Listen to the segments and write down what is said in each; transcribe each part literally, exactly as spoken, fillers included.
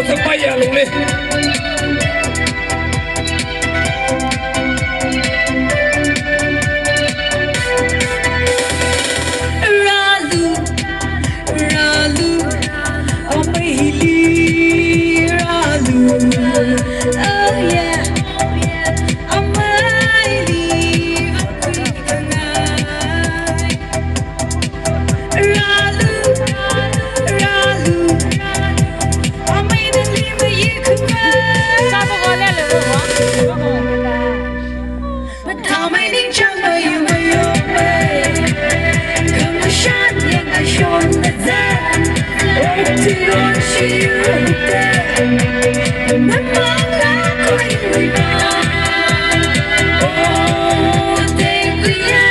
Paya lule. Rālu, rālu, amei hili rālu. Oh yeah. Ameili, ameili khangai. Rālu, rālu, amei nali mayi khangai. Mathāmei ningchāng mayu mayu mei, khamashan yangkashon na zan. Oh, tiron shiyu te, namang la koi wui ma. Oh, tengkuya.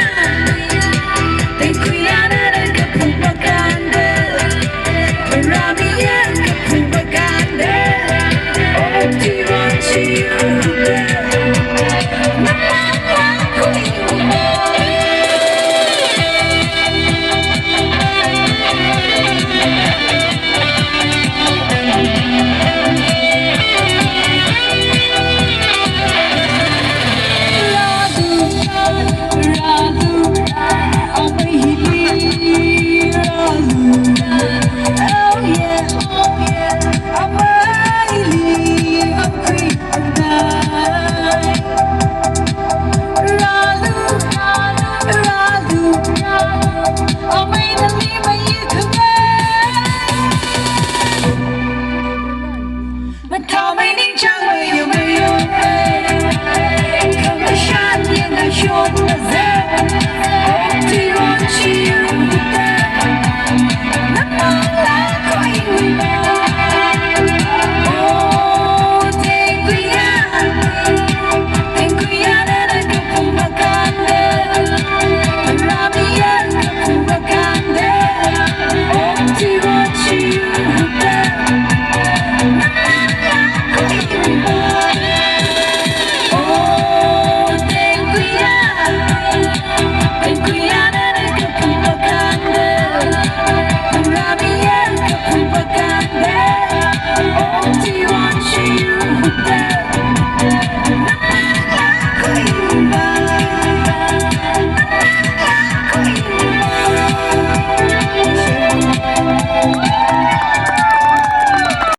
Mathāmei ningchāng mayu mayu mei, khamashan yangkashon na zan. Oh, tiron shiyu te, namang la koi wui ma. Oh, tengkuya.